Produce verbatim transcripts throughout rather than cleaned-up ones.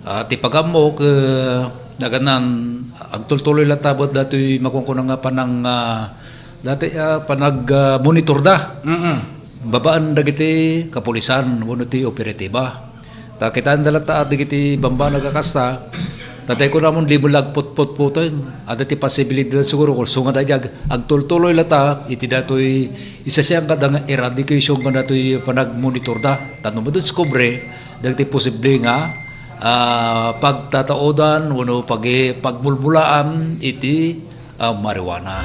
Ah, ti pagammok, eh, naganan, agtultuloy latta met datoy makunkuna nga panang, ah, dati, ah, panag, ah, monitor da. Mm-mm. Babaen dagiti kapulisan wenno ti operatiba. Ta kitaen da latta dagiti bambanag a kasta. Tatay ko namon di mo lagputputputen. Adda ti posibilidad siguro kung sunga da ag-, agtultuloy latta iti datoy isasiang kada nga eradication nga datoy panagmonitor da. Ta no madiskubre, dagiti posible nga, ah, pagtataodan wenno pagi-, pagmulmulaan iti, ah, marijuana.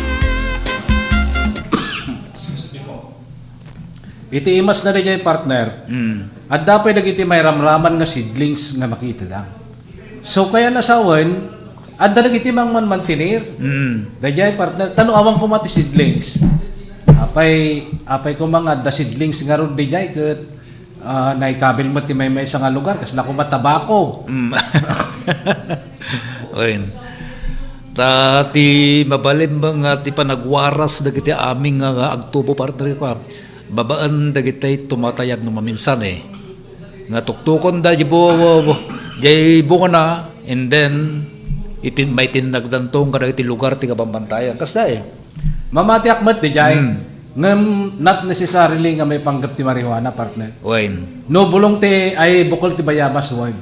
Iti imas na dayjay, partner, Mm. adda pay dagiti mairamraman nga seedlings nga makita da. So, kaya nasawen, adda dagiti mangmanmantinir. Mm. Dayjay, partner, tano awan koma ti seedlings. Apay, apay koma nga adda seedlings ngarud dayjay ket Ah, naikabil met ti maymaysa nga lugar, kasla koma tabako. Mm. Wen. Ta ti mabalin nga ti panagwaras dagiti amin nga, nga agtubo, partner ko, ah. Babaen dagiti tumatayab no maminsan, eh. Nga tuktukon da di bu-, bu-, bu-, di bungana, and then, itin-, maitinnagdanto kadagiti lugar ti kabambantayan. Kasta, eh. Mamatiak met, dijay. Mm. Ngem not necessarily nga maipanggep ti marijuana, partner. Wen. No, bulong ti, ay, bukol ti bayabas, wen.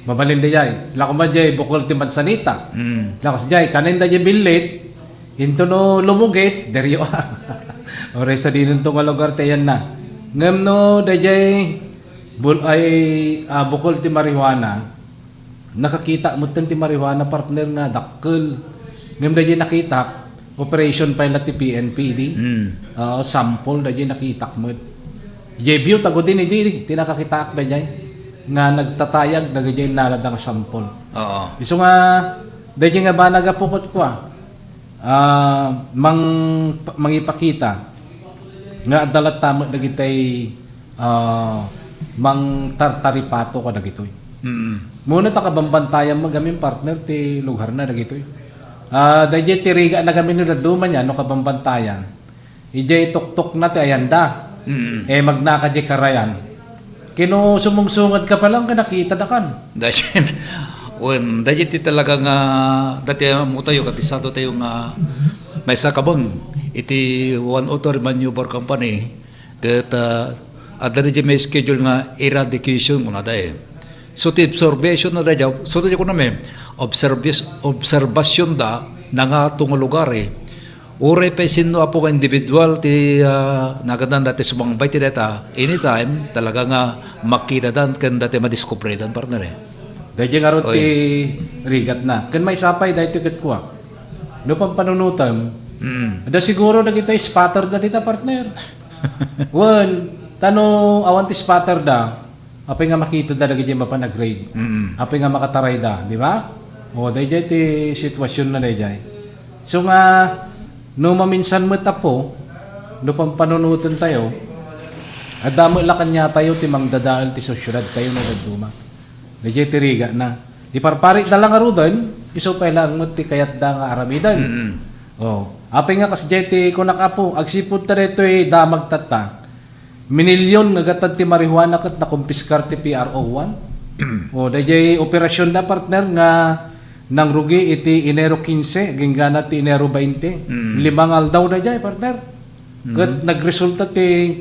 Mabalin dijay. Sila koma dijay, bukol ti mansanita. Mm. Sila kas dijay, kanen da dijay billit, into no lumugit, deryo. Ore sa dinunto nga lugar ti ayan na. Ngem no, dijay, bul-, ay, ah, bukol ti marijuana, Nakakita metten ti marijuana, partner, nga dakkel. Ngem dayjay nakitak, operation pay la ti P N P idi. Mm. Oo, sample dayjay nakitak met. Jay view tago din idi, ti nakakitaak dayjay. Nga nagtatayag dagijay nalada nga sample. Oo. Isu nga, dayjay nga banag a pukot ko, ah. Ah, mang-, mangipakita nga adda latta met dagitay, ah, mangtartaripato kadagitoy. Mm. Muna ta kabambantayan met gamin, partner, ti lugarna dagitoy. Ah, dayjay ti riga na gamin no dadduma niya, no kabambantayan. Ijay tuktok na ti ayanda. Mm. Eh, magnaka jay karayan. Kino sumungsungad ka pa lang, ka nakita da kan. Dayjay, wen, dayjay ti talaga nga, dati mo tayo, kabisado tayo nga may sakabang iti one oh two Maneuver Company, ket, ah, adda di may schedule nga eradication, kuna da eh. So, ti observation na da, so, ti kunam eh, observas-, observation da, nangato nga lugar eh. Uray pay sinno, apo, nga individual ti, ah, nagadan dati sumangbay ti data, anytime, talaga nga makita dan ken dati madiskubre dan, partner, eh. Dayjay ngarud Oy. ti rigat na. Ken maisapay daytoy ket kua. No pampanunutem, Mm. da siguro dagitoy spotter da dita, partner. Wen, tano awan ti spotter da, Apay nga makita da dagiti mapan a grade. Mm. Apay nga makataray da, di ba? O, dayjay ti sitwasyon na dayjay. So nga, no maminsan met, apo, no pampanunoten tayo, adda met la kaniatayo ti mangdadael ti sosyedad tayo no dadduma. Dayjay ti riga na. Iparparit da lang ngaruden, isu pay laeng met ti kayat da nga aramiden. Mm. O, apay nga kasjay ti kunak, apo, agsipud ta daytoy damag tatta. Minilyon nga gatad ti marijuana ket nakumpiskar ti P R O one. O, dayjay operasyon da, partner, nga nangrugi iti Enero quince, agingga na ti Enero veinte. Mm. Lima nga aldaw dayjay, partner. Ket Mm. nagresulta ti,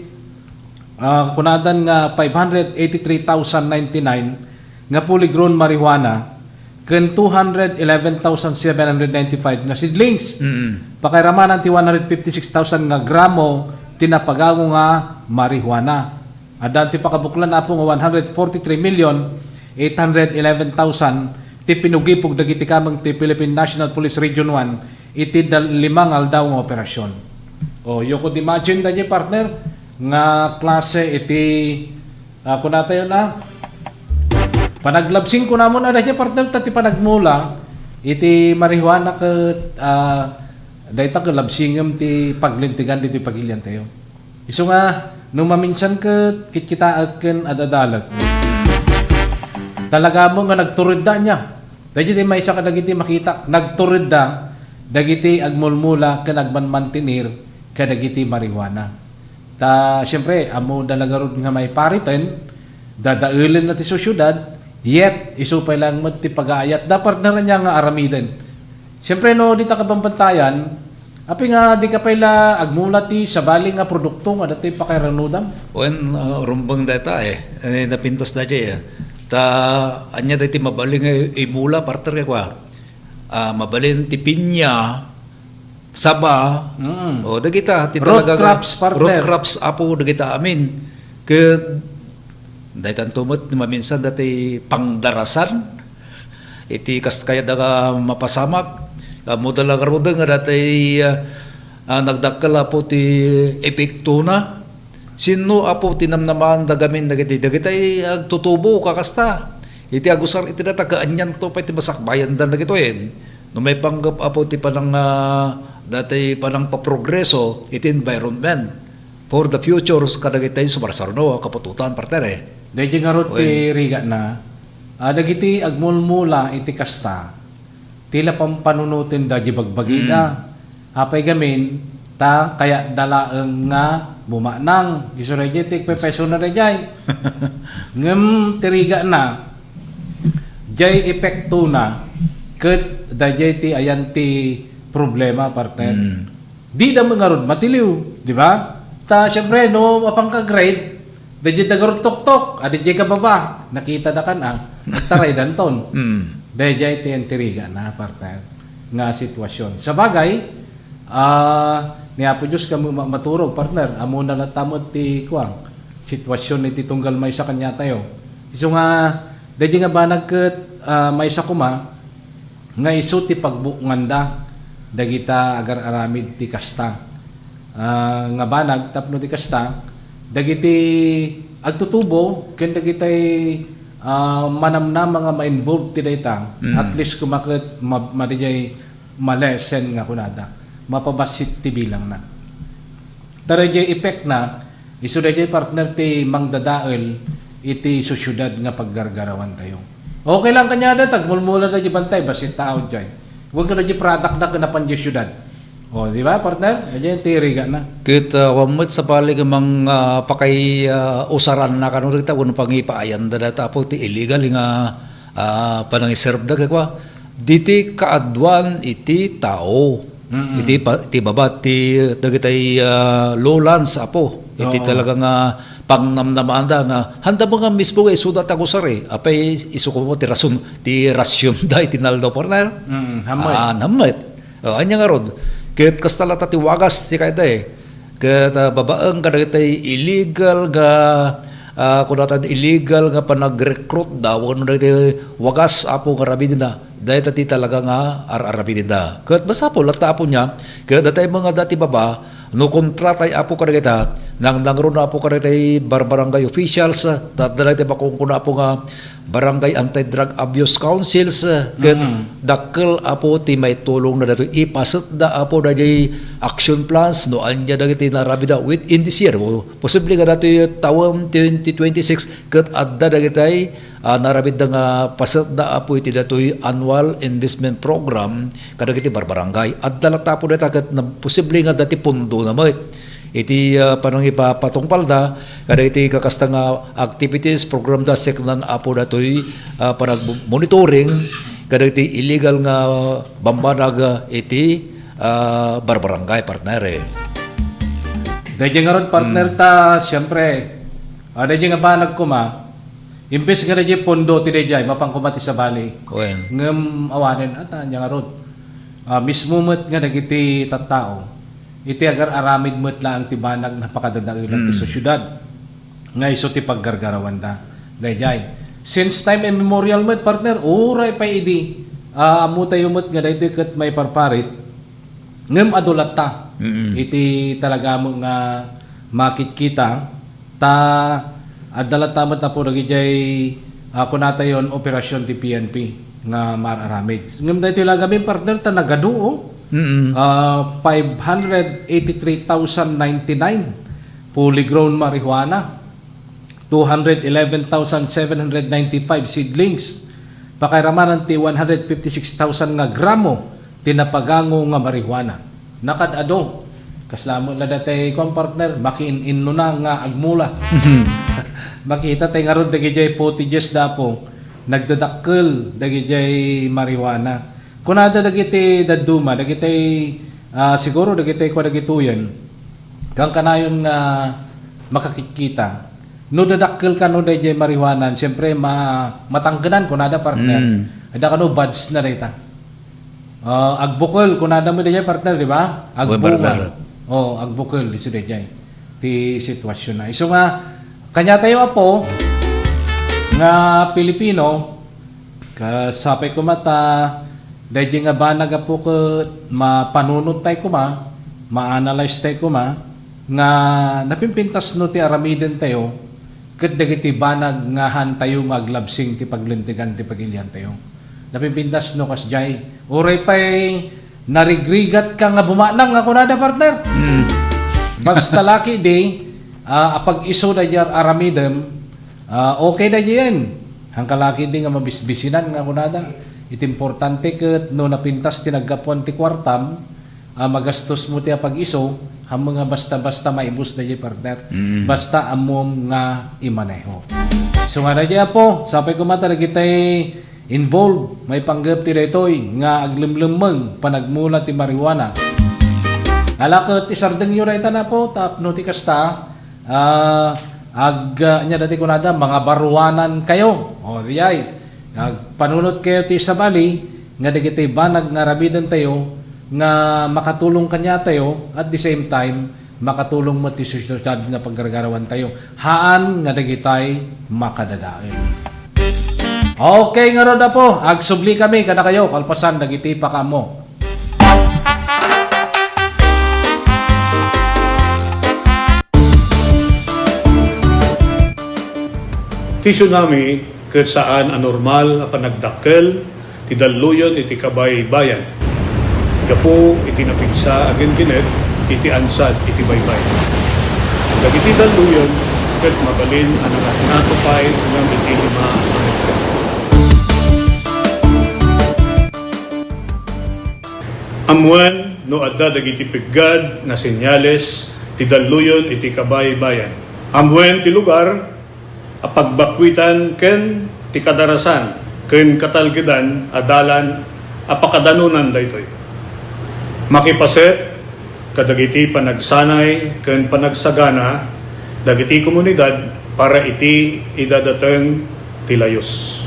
ah, kunadan nga five hundred eighty-three thousand ninety-nine nga full-grown marijuana ken two hundred eleven thousand seven hundred ninety-five nga seedlings. Mm. Pakairamanan ti one hundred fifty-six thousand nga gramo ti napagango nga marijuana. Adda ti pakabuklan, apo, nga one hundred forty-three million eight hundred eleven thousand ti pinugipog dagiti kameng ti Philippine National Police Region one iti dal-, lima nga aldaw nga operasyon. O, you could imagine, dayjay, partner, nga klase iti Ah, kunatayo na, panaglabsing kunamon a dayta, partner, ta ti panagmula iti marijuana ket, ah, dayta ket labsingem ti paglintegan ditoy pagiliantayo. Isu nga, no maminsan ket kitkitaek ken ad-adalek. Talaga mo nga nagturedda nia. Dayjay ti maysa kadagiti makitak, nagturedda dagiti agmulmula ken agmanmantenir kadagiti marijuana. Ta, siyempre, ammoda la ngarud nga maipariten, dadaelen na ti sosyedad, Yet, isu pay laeng met ti pagaayat. Da, partner, ania nga aramiden? Siyempre, no, dita kabambantayan, apay nga di ka pay la agmula ti sabali nga produkto nga datoy pakairannudam? Wen, ah, rumbeng dayta, eh. Eh, napintas dayta, eh. Ta, ania dayta mabalin nga imula, partner, kua? Ah, mabalin ti pinya, saba, Mm. o, dagita, ti Root talaga nga crops, partner. Root crops, apo, dagita amin. Ket, daytanto met, maminsan dati pangdarasan, iti kas kayat da nga mapasamak, ammoda la ngaruden nga dati, ah, ah, nagdakkel, apo, ti epektona. Sinno, apo, ti namnamaanda gamin dagiti, dagiti agtutubo, kakasta? Iti agusar iti data, kaanianto pay ti masakbayanda dagitoyen? No maipanggep, apo, ti panang, ah, dati panangpaprogreso iti environment for the future kadagiti sumarsarno a kaputotan, partner, eh. Daydi ngarud ti Wen. Rigatna, ah, dagiti agmulmula iti kasta, ti la pampanunoten da di bagbagida. Mm. Apay gamin, ta kayatda laeng nga bumanang. Isu daydiay ti agpepesona daydiay. Ngem ti rigatna, jay epektona, ket daydiay ti ayan ti problema, partner. Mm. Di da ngarud matiliw, di ba? Ta, siyempre, no, apan ka grade, daydiay da ngarud tuktok, a, daydiay ka baba, nakita da kan, a, nagtaray danton. Mm. Daydiay ti intriga na, partner, nga sitwasyon. Sabagay, ah, ni Apo Dios kami ma-, maturog, partner, ammona latta met ti, kuan, sitwasyon iti tunggal maysa kaniatayo. Isu nga, daydiay nga banag ket, ah, maysa koma, nga isu ti pagbuknganda dagita agar-aramid ti kasta, ah, nga banag tapno ti kasta, dagiti agtutubo ken dagitay, ah, manamnama nga ma-involve ti dayta, Mm. at least koma ket ma-, madiay malesen nga kunada, mapabassit ti bilangna. Ta daydiay epekna, isu daydiay, partner, ti mangdadael iti sosiedad nga paggargarawantayo. Okay lang kaniada, tagmulmula daydiay bantay, bassit tao daydiay. Wen kadaydiay product da ken napan diay siudad. O, di ba, partner? Daydiay ti rigatna. Ket, ah, awan met sabali nga mang, ah, pakai, ah, usaranna kano dagita, wenno pangipaayanda dayta, apo, ti illegal nga, ah, panangiserb da, kua. Diti kaaduan iti tao. Mm-mm. Iti pa-, iti baba ti dagitay, ah, lowlands, apo. Iti Oo. talaga nga pangnamnamaanda nga handa mo nga mismo nga isuda ti agusar, eh. Apay isu ko ti rason, ti rasyonda iti naldaw, partner? Mm, hammet. Ah, hammet. O, ania ngarud? Ket kasta latta ti wagas ti kayda, eh. Ket, ah, babaen kadagitay illegal nga, ah, kunata illegal nga panagrekrutda wenno dagiti wagas, apo, nga aramidenda. Dayta ti talaga nga ar-aramidenda. Ket masapul latta, apo, nia, ket datay nga adda ti baba, no kontratay, apo, kadagita, nangnangruna, apo, kadagitay barbarangay officials, ta adda dagiti makunkuna, apo, nga Barangay Anti-Drug Abuse Councils, ket Mm. dakkel, apo, ti maitulongna daytoy. Ipasetda, apo, daydiay action plans no ania dagiti naaramidda within this year. O, posible nga daytoy tawen twenty twenty-six ket adda dagitay, ah, naaramidda nga pasetda, apo, iti daytoy annual investment program kadagiti barbarangay. Adda latta, apo, dayta ket na-, posible nga adda ti pundona met. Iti, ah, panangipapatungpalda kadagiti kakasta nga activities, programda, seknan, apo, daytoy, ah, panagmonitoring kadagiti illegal nga bambanag, ah, iti, ah, barbarangay, partner, eh. Daydiay ngarud, partner, Mm. ta, siyempre, ah, daydiay nga banag koma, imbes nga daydiay pondo ti daydiay, mapan koma ti sabali. Wen. Ngem awanen, ata, ania ngarud. Ah, mismo met nga dagiti tattao, iti agar-aramid met laeng ti banag nga pakadadaelan ti Mm. sosiedad nga isu ti paggargarawanda. Daydiay. Since time immemorial met, partner, uray pay idi, ah, ammotayo met nga daytoy ket maiparparit, ngem adu latta Mm-mm. iti talaga met nga makitkita, ta adda latta met, apo, dagidiay, ah, kunatayon operasyon ti P N P nga mar-aramid. Ngem daytoy la gamin, partner, ta nagadu, oh. Mm-mm. Ah, five hundred eighty-three thousand ninety-nine fully grown marijuana, two hundred eleven thousand seven hundred ninety-five seedlings, pakairamanan ti one hundred fifty-six thousand nga gramo ti napagango nga marijuana. Nakad-adu. Kasla met la datay, kuan, partner, makiin-innona nga agmula. Mhm. Makita tay ngarud dagidiay footages, apo, nagdadakkel dagidiay marijuana. Kunada dagiti dadduma, dagiti, ah, siguro dagiti kua dagitoyen, kankanayon nga makakitkita. No dadakkel kano daydiay marijuana, siyempre, ma-, matangkenan, kunada, partner. Mm. Adda kano buds na dayta. Ah, agbukel, kunada met daydiay, partner, di ba? Agbunga. Barbar. Oh, agbukel, isu daydiay. Ti sitwasyon na. Isu nga, kaniatayo, Apo, nga Pilipino, kasapay koma ta, daydiay nga banag, Apo, ket mapanunot tayo koma, ma-analyze tayo koma, nga napimpintas no ti aramiden tayo, ket dagiti banag nga han tayo nga aglabsing ti paglintegan ti pagilian tayo. Napimpintas no kasdiay. Uray pay narigrigat ka nga bumanag nga kunada, partner. Mm. Basta laki di, ah, apag-iso daydiay aramidem, ah, okay daydiayen. Hanka laki di nga mabisbisinan nga kunada. Iti importante ket no napintas ti naggapuan ti kuartam, ah, magastos mo ti apag-iso, hammo nga basta-basta maibus daydiay, partner. Mm. Basta ammom nga imaneho. So nga daydiay, Apo, sapay koma ta dagitay involved, maipanggep ti daytoy nga aglemlemmeng panagmula ti marijuana. Ala ket isardengyo dayta, Apo, tapno ti kasta, ah, ag-, ah, ania dati kunada, mangabaruanan kayo. O, diay. Agpanunot kayo ti sabali nga dagiti banag nga aramiden tayo nga makatulong kaniatayo, at the same time, makatulong met ti sosyedad nga paggargarawan tayo. Haan nga dagitay makadadael. Okay, ngarud, Apo, agsubli kami kadakayo kalpasan dagiti pakaammo. Ti tsunami ket saan a normal a panagdakkel ti dalluyon iti kabaybayan gapu iti napigsa a genggenet iti ansad iti baybay. Dagiti dalluyon ket mabalin a nangatngato pay ngem iti lima a metro. Ammoen no adda dagiti peggad nga senyales ti dalluyon iti kabaybayan. Ammoen ti lugar a pagbakkuitan ken ti kadarasan ken katalgedan a dalan a pakadanonan daytoy. Makipaset kadagiti panagsanay ken panagsagana dagiti komunidad para iti idadateng ti layus.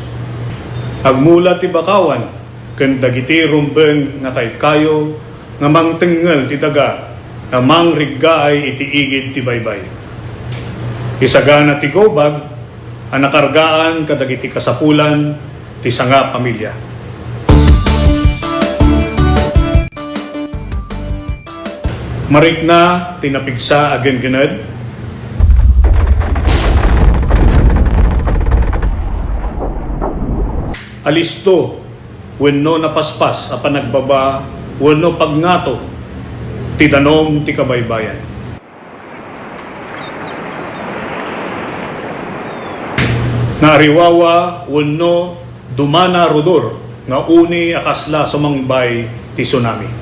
Agmula ti bakawan ken dagiti rumbeng nga kaykayo nga mangtengngel ti daga nga mangriggaay iti igid ti baybay. Isagana ti gubag a nakargaan kadagiti kasapulan ti sanga pamilia. Marikna ti napigsa a genggened. Alisto wenno napaspas a panagbaba wenno pagngato ti danum ti kabaybayan. Naariwawa wenno dumana rudor nga uni a kasla sumangbay ti tsunami.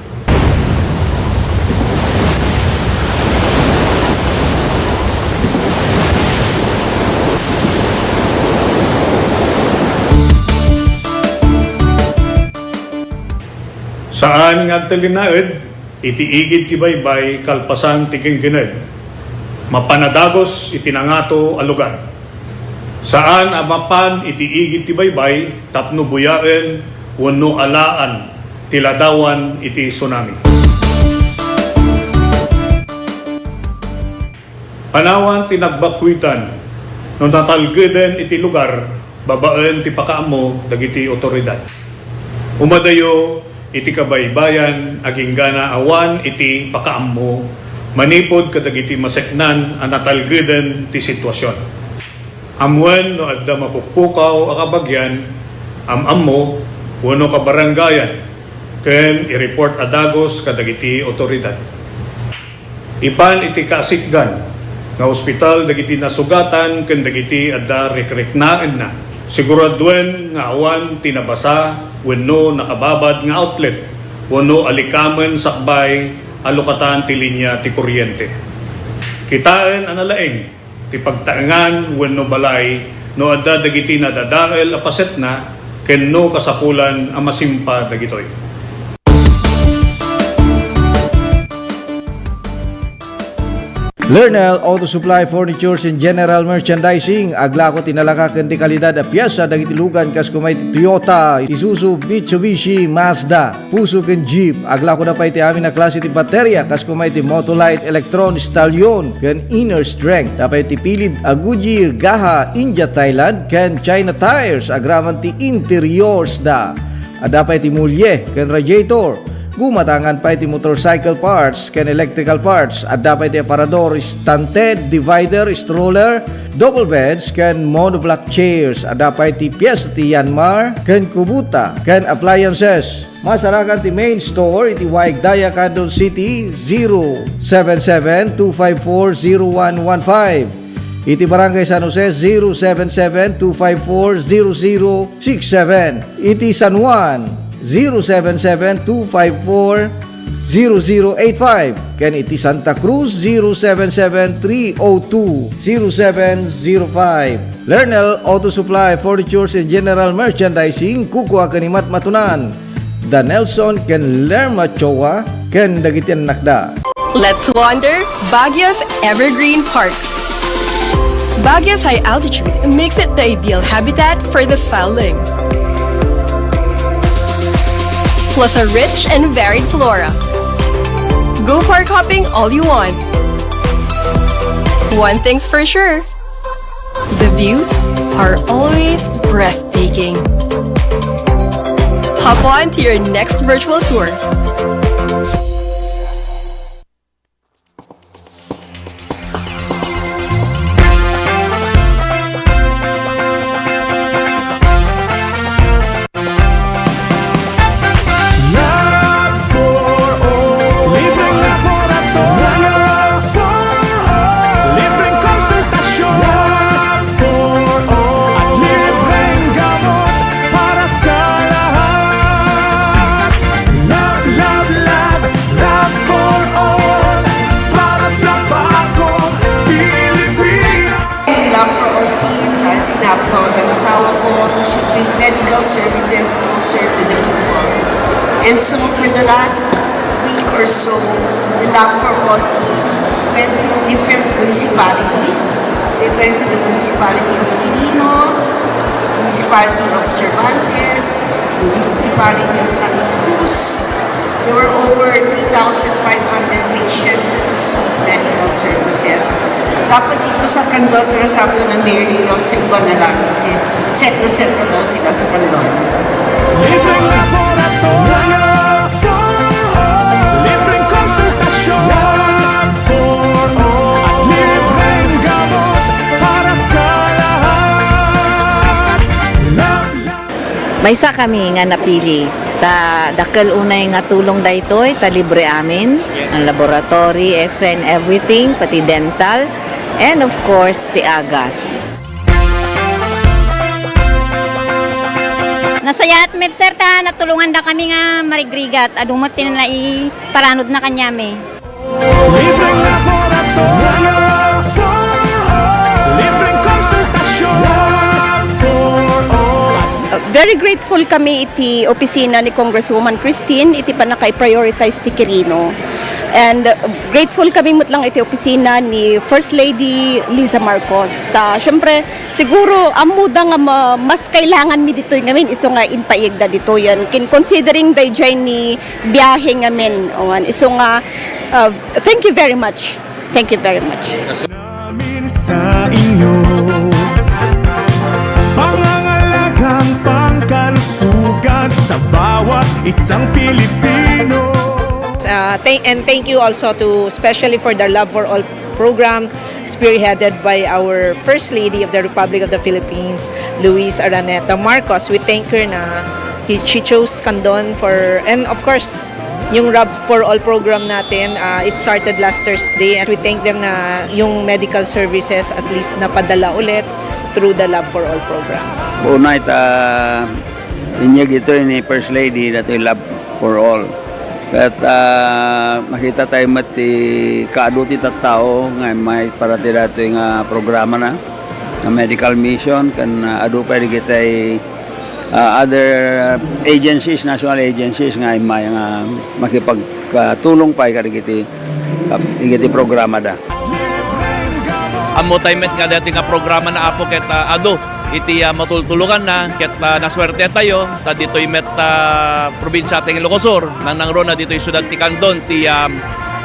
Saan nga agtalinaed iti igid ti baybay kalpasan ti genggened. Mapan a dagus iti nangato a lugar. Saan a mapan iti igid ti baybay tapno buyaen wenno alaan ti ladawan iti tsunami. Panawan ti nagbakkuitan no natalgeden iti lugar babaen ti pakaammo dagiti otoridad. Umadayo iti kabaybayan agingga awan iti pakaammo manipud kadagiti maseknan a natalgeden ti sitwasion. Ammoen no adda mapukpukaw a kabagian, am-ammo, wenno kabarangayan, ken i-report a dagus kadagiti otoridad. Ipan iti kasikgan nga ospital dagiti nasugatan ken dagiti adda rikriknaenna. Siguraduen nga awan ti nabasa wenno nakababad nga outlet wenno alikamen sakbay a lukatan ti linia ti kuryente. Kitaen a nalaing ti pagtaengan wenno balay no adda dagiti nadadael a pasetna ken no kasapulan a masimpa dagitoy. Lernel Auto Supply Furnitures and General Merchandising, aglako ti nalaka ken di kalidad a piesa dagiti lugan kas kuma iti Toyota, Isuzu, Mitsubishi, Mazda, Fuso ken Jeep. Aglako da pay ti amin a klase ti bateria kas kuma iti Motolite, Electron, Stallion, ken Inner Strength. Adda pay ti pilid a Goodyear, Gaha, India, Thailand, ken China tires, agraman ti interiors da. Adda pay ti mulye ken radiator. Gumatangan pay ti motorcycle parts ken electrical parts. Adda pay ti aparador, stunted, divider, stroller, double beds, ken monoblock chairs. Adda pay ti piesta ti Yanmar ken Kubota ken appliances. Masarakan ti main store iti Waig Daya, Candon City, zero seven seven two five four zero one one five. Iti Barangay San Jose, zero seven seven two five four zero zero six seven. Iti San Juan, zero seven seven two five four zero zero eight five. Ken iti Santa Cruz, zero seven seven three oh two zero seven zero five. Lernel Auto Supply, Furnitures and General Merchandising, kukua ken ni Matmatunan. Da Nelson ken Lerma Choa ken dagiti annakda. Let's wander Baguio's evergreen parks. Baguio's high altitude makes it the ideal habitat for the silent, plus a rich and varied flora. Go park hopping all you want. One thing's for sure, the views are always breathtaking. Hop on to your next virtual tour. Lab for all. Libreng laboratory. Lab for all. Libreng konsultasyon. Lab for all. At libreng gamot para sa lahat. Lab, lab, lab. Lab for all. Para sa bagong Pilipinas. Lab for All team, dahil sinabi ko ng asawa ko, we should bring medical services closer to the people. And so for the last week or so, the Lab for All team went to different municipalities. They went to the municipality of Quirino, municipality of Cervantes, municipality of Santa Cruz. There were over three thousand five hundred patients that received medical services. Dapat dito sa Candon, pero sabi ko ng mayor ninyo, sa iba na lang. Kasi set na set na daw sila sa Candon. Libreng laboratorio. Libreng konsultasyon. At libreng gamot para sa lahat. Maysa kami nga napili, ta dakkel unay nga tulong daytoy, ta libre amin, ang laboratory, X-ray and everything, pati dental, and of course, ti agas. Nasayaat met, sir, ta natulungan da kami nga marigrigat, adu met ti naiparanod na kaniami. Libreng laboratorio. Libreng konsultasyon. Uh, very grateful kami iti opisina ni Congresswoman Christine iti pannaka-prioritize ti Quirino. And, uh, grateful kami met lang iti opisina ni First Lady Liza Marcos. Ta, syempre, siguro, ammoda nga ma-, mas kailangan mi ditoy ngamin, isu nga impaigda ditoyen. Kin-, considering dayjay ni biyahe ngamin. Awan, isu nga, uh, thank you very much. Thank you very much. Namin sa inyo, pangangalagang pangkalusugan sa bawat isang Pilipino. Uh, thank, and thank you also to, especially for the Love for All program, spearheaded by our First Lady of the Republic of the Philippines, Luis Araneta Marcos. We thank her na he, she chose Candon for, and of course, yung Love for All program natin, uh, it started last Thursday, and we thank them na yung medical services at least napadala ulit through the Love for All program. Unay ta inyeg ito ni First Lady, datoy Love for All. Ket, ah, makita tayo met ti kaadu ti tattao nga maiparatid datoy nga programa na. Medical mission ken, ah, adu pay dagiti, ah, other agencies, national agencies nga immay nga makipagkatulong pay kadagiti, ah, dagiti programada. Ammo tayo met nga dati nga programa na, Apo, ket, ah, adu iti, ah, matultuluganna, ket, ah, naswertetayo ta ditoy met, ah, probinsia ti Ilocos Sur, nangnangruna ditoy siudad ti Candon ti, ah,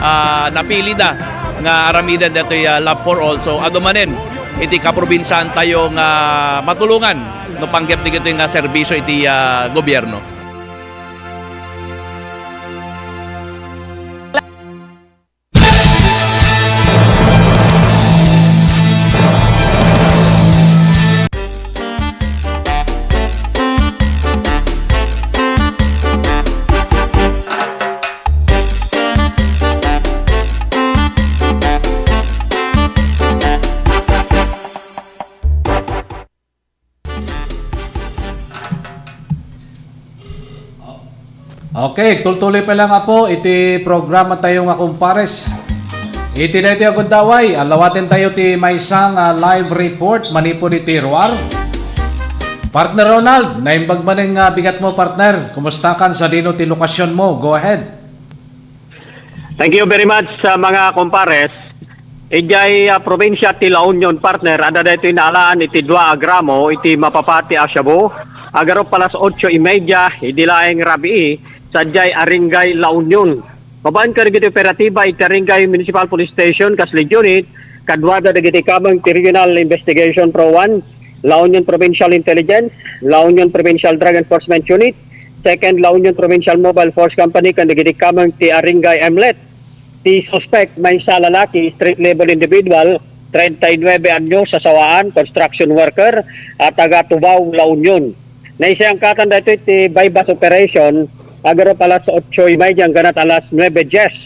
ah, napilida nga aramiden datoy, ah, Love for All. So, adu manen iti kaprobinsiaan tayo nga matulongan no panggep dagitoy nga serbisio iti, ah, gobierno. Okay, tultuloy pa lang, Apo, iti programa tayo nga Kumpares. Iti daytoy a gundaway, alawaten tayo ti maysa nga live report manipud iti ruar. Partner Ronald, naimbag manen nga bigat mo, partner. Kumusta kan? Sadino ti lokasyon mo? Go ahead. Thank you very much sa mga kumpares. Idiay, ah, probinsia ti La Union, partner, adda daytoy naalaan iti dua a gramo iti mapapati a shabu. Agarup alas otso y media idi laeng rabii, sadiay Aringay La Union. Babaen kadagiti operatiba iti Aringay Municipal Police Station, kas lead unit, kaduada dagiti kameng ti Regional Investigation Pro one, La Union Provincial Intelligence, La Union Provincial Drug Enforcement Unit, Second La Union Provincial Mobile Force Company, ken dagiti kameng ti Aringay Emlet. Ti suspek, maysa a lalaki, street level individual, treinta y nueve anyos, sasawaan, construction worker, a taga Tubao, La Union. Naisayangkatan daytoy ti buy-bust operation, agarup alas otso y media hangganat alas nuebe dies.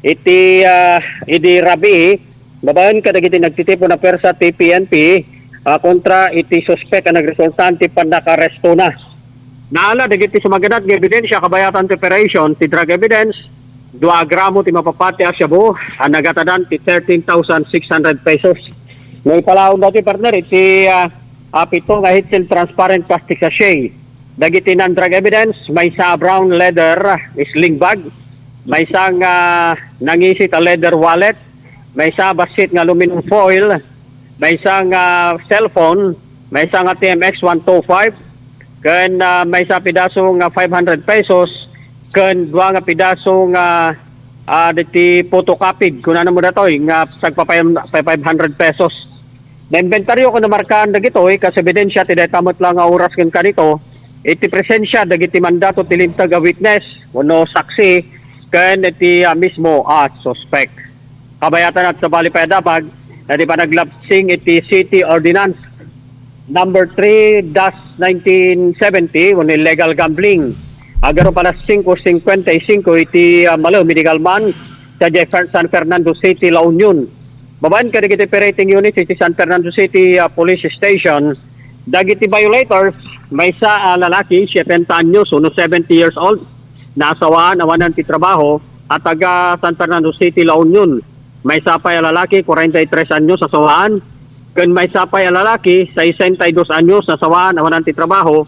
Iti, ah, idi rabii, babaen kadagiti nagtitipon a puwersa ti P N P, ah, kontra iti suspek a nagresulta ti pannakaarestona. Naala dagiti sumaganad nga ebidensia kabayatan ti operation ti drug evidence, dua a gramo ti mapapati a shabu a nagatadan ti thirteen thousand six hundred pesos. Naipalaon dati, partner, iti, ah, ah, pito nga heat-sealed transparent plastic sachet. Dagiti non-drug evidence, maysa a brown leather sling bag, maysa nga nangisit a leather wallet, maysa a bassit nga aluminum foil, maysa nga cellphone, maysa nga T M X one two five, ken, ah, maysa a pidaso nga five hundred pesos, ken dua nga pidaso nga, ah, diti photocopy, kunana mo datoy, nga sagpa five hundred pesos. Naimbentaryo ken namarkaan dagitoy kas ebidensia ti dayta met la nga oras ken kanito, iti presensia dagiti mandato ti linteg a witness wenno saksi ken iti, ah, mismo a suspek. Kabayatan at sabali pay a damag, dati panaglabsing iti City Ordinance number three dash nineteen seventy wenno illegal gambling. Agarup alas singko singkwenta y singko iti, ah, malem idi kalman, sadiay Fer-, San Fernando City, La Union. Babaen kadagiti operating units iti San Fernando City, ah, Police Station, dagiti violators, maysa a lalaki, setenta anyos wenno seventy years old, naasawaan awanan ti trabaho, a taga San Fernando City, La Union. Maysa pay a lalaki, kwarenta y tres anyos, asawaan, ken maysa pay a lalaki, sesenta y dos anyos, nasawaan awanan ti trabaho,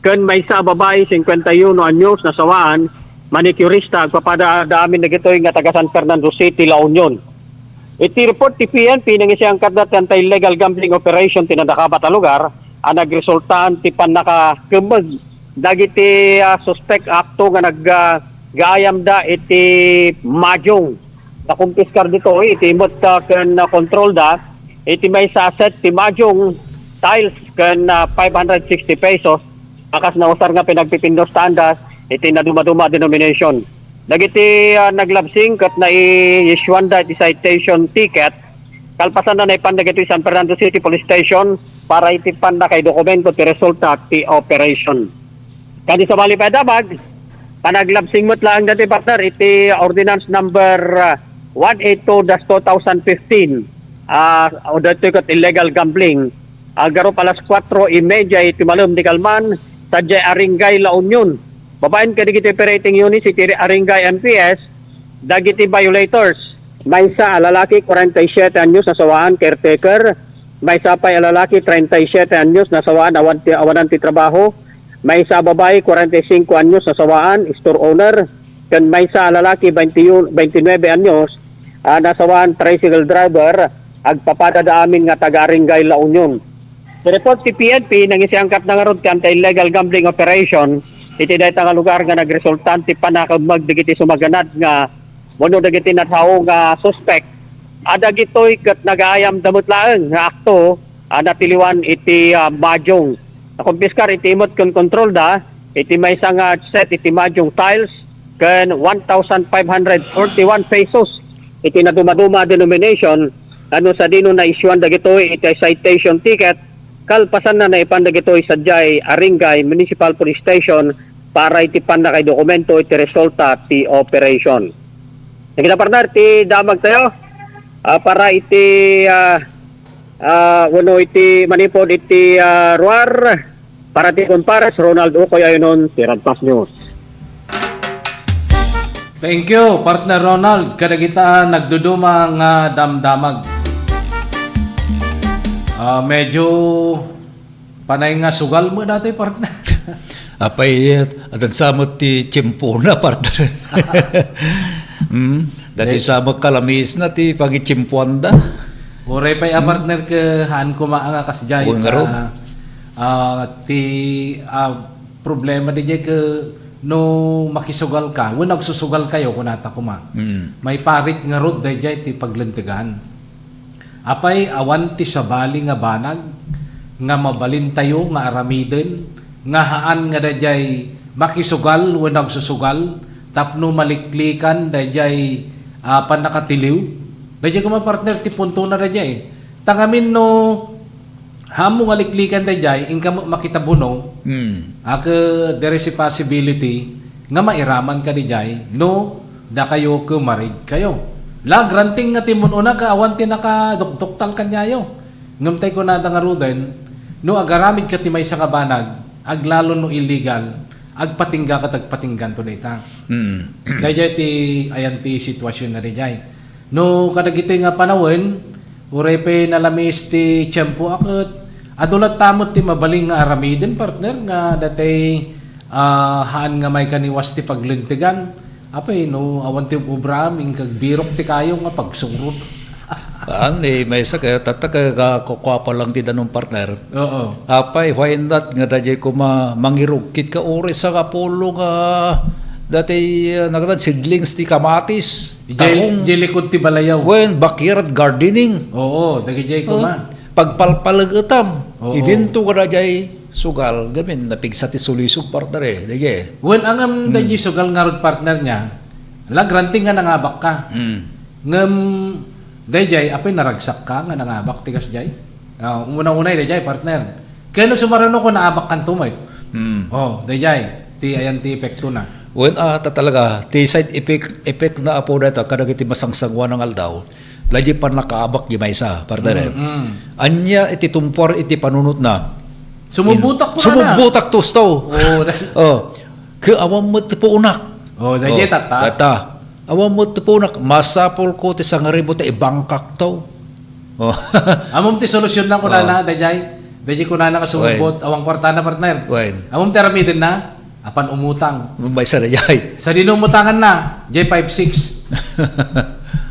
ken maysa a babai, singkwenta y uno anyos, nasawaan, manicurista, agpapada da amin dagitoy nga taga San Fernando City, La Union. Iti report ti P N P, nangisayangkatda ti anti-illegal gambling operation ti nadakabat a lugar a nagresultaan ti pannakakemmeg dagiti, ah, suspek akto nga nag, ah, gaayamda iti mahjong. Nakumpiskar ditoy iti met, ah, ken, ah, kontrolda iti maysa a set ti mahjong, tiles, ken, ah, five hundred sixty pesos a kas nausar nga pinagpipindustaanda iti nadumaduma a denomination. Dagiti, ah, naglabsing ket naiissuanda iti citation ticket, kalpasanna, naipan dagitoy San Fernando City Police Station para iti pannakaidokumento ti resulta ti operation. Kadi sabali pay a damag, panaglabsing met laeng dati, partner, iti Ordinance Number, ah, one eight two dash two thousand fifteen, ah, o daytoy ket illegal gambling. Agarup alas kuatro y media iti malem ti kalman, sadiay Aringay, La Union. Babaen kadagiti operating units iti Aringay M P S, dagiti violators, maysa a lalaki, kwarenta y siyete anyos, nasawaan, caretaker, Maysa pay a lalaki, treinta y siete anyos, nasawaan, awan ti, awanan ti trabaho. Maysa a babai, cuarenta y cinco anyos, nasawaan, store owner. Ken maysa a lalaki, twenty-one, twenty-nueve anyos, ah, nasawaan, tricycle driver, agpapadada amin nga taga Aringay, La Union. Ti report ti P N P, nangisiangkat na ngarud ti anti-illegal gambling operation iti dayta nga lugar nga nagresulta ti panakemmeg dagiti sumaganad nga wenno dagiti natao nga suspek. A dagitoy ket nagaayam da met laeng nga akto a natiliwan iti, ah, mahjong. Nakumpiskar iti imot ken kontrolda iti maysa nga set iti mahjong tiles ken one thousand five hundred forty-one pesos iti nadumaduma a denomination, ano sadino naisyuan dagitoy iti citation ticket, kalpasanna naipan dagitoy sadiay Aringay Municipal Police Station para iti pannakaidokumento iti resulta ti operation. Dagita, partner, ti damag tayo, ah, para iti, ah, ah, wenno iti manipod iti, ah, ruar, para ti kumpares, Ronald Ukoy Ayunon, ti Radpas News. Thank you, partner Ronald. Kadagita nagduduma nga damdamag. Ah, medyo panay nga sugal mo dati, partner. Apay, eh, adda sa met ti tiempo na, partner. Hmm? Dati Eh. sa met kalamis na ti pagitiempoanda. Uray pay a Hmm? partner ke haan koma nga kasdiay. Uy, ngarud. Ah, ah, ti, ah, problema di jay ke no makisugal ka, wen agsusugal kayo, kunata koma. Hmm. Maiparit ngarud dayjay ti paglentegan. Apay, awan ti sabali nga banag nga mabalintayo nga aramiden nga haan nga dayjay makisugal wen agsusugal tapno maliklikan dayjay, ah, pannakatiliw? Dayjay koma, partner, ti punto na dayjay. Ta ngamin no haanmo nga liklikan dayjay, inka met makitabuno, Hmm. a ke, there is a possibility nga mairaman ka dayjay no dakayo ke marid kayo. La, granting nga ti mun-una ka awan ti nakadukduktal kaniayo. Ngem tay kunada ngaruden, no agaramid ka ti maysa nga banag, aglalo no illegal, agpatingga ket agpatingganto dayta. Mm. Dayjay ti ayan ti sitwasyon na dayjay. No kadagitoy nga panawen, uray pay nalamis ti tiempo a ket adu latta met ti mabalin nga aramiden, partner, nga datay, ah, haan nga maikaniwas ti paglentegan. Apay, no awan ti ubraam, inka agbirok ti kayo nga pagsurot. Haan, eh, maysa ka, tatta ka, ka, kukua pa lang ti danum, partner. Oo. Apay, why not nga dayjay koma mangirugkit ka uri sa kapulo nga dati, ah, nagdan seedlings ti kamatis, Jay, tahong. Jay likod ti balayaw. Wen, backyard gardening. Oo, dagijay Oh, koma. Pagpalpalegetam. Oo. Idinto ka dayjay sugal, gamin, napigsa ti sulisog, partner, eh. Dayjay. Wen, angam Hmm. dayjay sugal ngarud, partner, niya. La, granting nga nangabak ka. Hmm. Ngem, dayjay, apay naragsak ka nga nangabak ti kasjay? Ah, umuna-unay dayjay, partner. Ken no sumaruno ko naabak kanto met. Hmm. Oh, dayjay, ti ayan ti epekto na. Wen, ah, ta talaga, ti side effect, effect na apo dayta kadagiti masangsanguan nga aldaw. Dayjay pannakaabak di maysa, partner, eh. Mm, mm. Ania iti tumpuar iti panunotna? Sumubutak In-, po na. Sumubutak tusto. Oh, da- Oh. Ke awan met ti puunak. Oh, dayjay Oh, tatta. tatta. Awan met ti puunak. Masapul ko ti sangaribu ta ibangkak to. Oh. Amom ti solusyon na kunana, Oh. dayjay. Dayjay kunana nga sumubot. Wen. Awan kwarta na, partner. Wen. Amom ti aramiden na. Apan umutang. Maysa dayjay. Sadino umutangan na? Jay five six.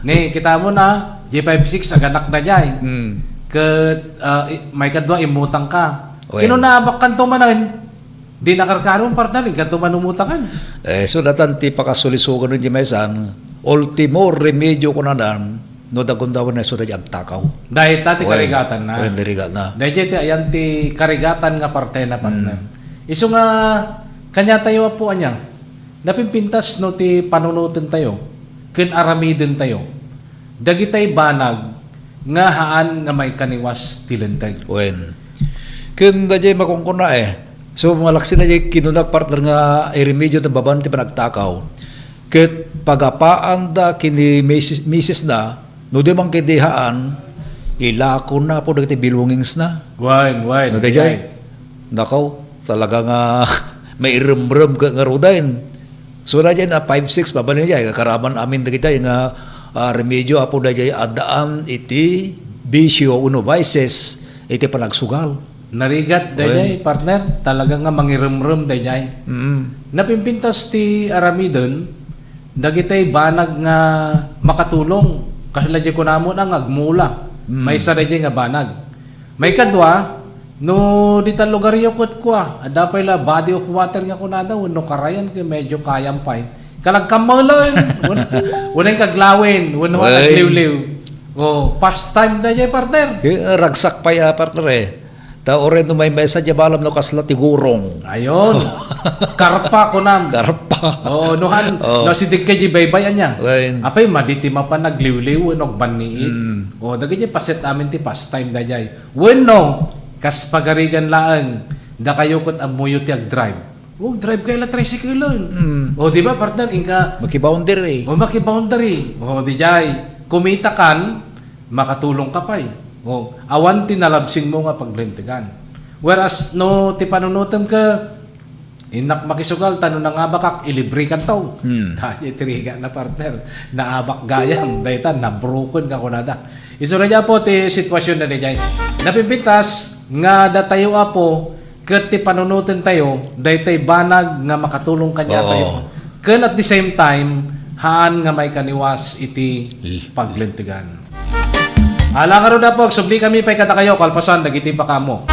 Ni, kita mo na, Jay five six, aganak na jay. Mm. Ket, ah, i-, may kadua, imutang ka. Wen. Kino naabak kanto manen? Di nakarkaron, partner, inkanto man umutangan. Eh, so, datan ti pakasulisugan ni Jay Maysan, ultimo remedyo kunadan, no dagundawan na isu dayjay agtakaw. Dayta ti Wen. karigatan na. Wen, karigatan na. Dayjay ti ayan ti karigatan nga parte na, partner. Mm. Isu nga, kaniatayo, apo, ania? Napimpintas no ti panunoten tayo, ken aramiden tayo. Dagitay banag nga haan nga maikaniwas ti linteg. Wen. Ken dayjay makunkuna, eh. So, malaksid dayjay kinunak, partner, nga iremedyo ti babaen ti panagtakaw. Ket pagapaanda ken ni misis, misis na, no di man ket di haan, ilakonna apo dagiti belongings na. Wen, wen, No, dayjay. dayjay. Nakaw, talaga nga mairemrem ket ngaruden. So, dayjay na five six, mabalin dayjay, kakaraman amin dagitay nga, ah, remedyo, apo, dayjay addaan iti bisyo wenno vices iti panagsugal. Narigat daydiay, Wen. partner, talaga nga mangirumrem daydiay. Mm. Napimpintas ti aramiden dagiti banag nga makatulong. Kasla di kunamon nga agmula. Mm. Maysa daydiay nga banag. Maikadua, no ditan lugaryo ket kua, adda pay la body of water nga kunada, wenno karayan ket medyo kayam pay. Kalagkamelen, wen-, wenno kaglawen, wenno Wen. nagliwliw. Oh, pastime daydiay, partner. Eh, ragsak pay, ah, partner, eh. Ta uray no maymaysa diay balam no kasla ti gurong. Ayon. Karpa, kunam. Karpa. Oo, no han, Oh. no sidig ka di baybay, anya. Wen. Apay, madi ti mapan nagliwliw, wenno agbanniit. Mm. Oh, dagiti paset amin ti pastime daydiay. Wenno, kas pagarigan laeng, dakayo ket ammoyo ti agdrive. Oh, drive kayo la tricycle-en. Mm. Oh, di ba, partner? Inka Makiboundary. Oh, makiboundary. Oh, di jay. Kumita kan, makatulong ka pay. Oh, awan ti nalabsing mo nga paglintegan. Whereas, no, ti panunutem ka, innak makisugal, ta no nangabakak, ilibre kanto. Hmm. Ha, itiriga na, partner. Naabak gayam, dayta, nabroken ka kunada. Isura niya po ti sitwasyon na di jay. Napimpintas nga datayo, Apo, ket ti panunotentayo, daytoy banag nga makatulong kaniatayo. Oo. Ken at the same time, haan nga maikaniwas iti L- paglintegan. Ala ngarud, Apo, agsubli kami pay kadakayo, kalpasan dagiti pakamo.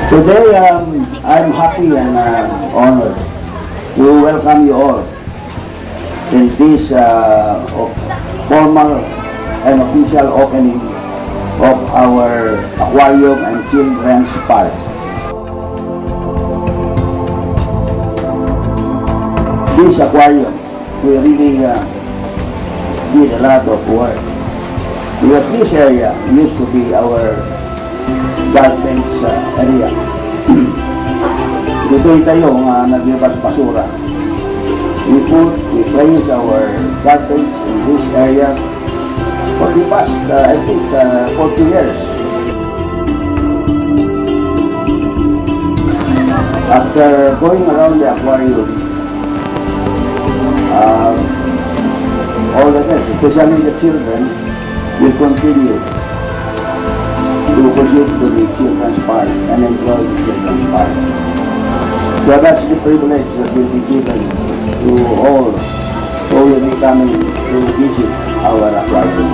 Today, um, I'm happy and, uh, honored to welcome you all in this, uh, of-, formal and official opening of our aquarium and children's park. This aquarium, we really, uh, did a lot of work because this area used to be our garbage, uh, area. Ditoy tayo nga naglabas basura. We put, we place our garbage in this area for the past, uh, I think, uh, forty years. After going around the aquarium, uh, all the guests, especially the children, will continue to proceed to the children's park and enjoy the children's park. So that's the privilege that will be given to all who will be coming to visit our aquarium.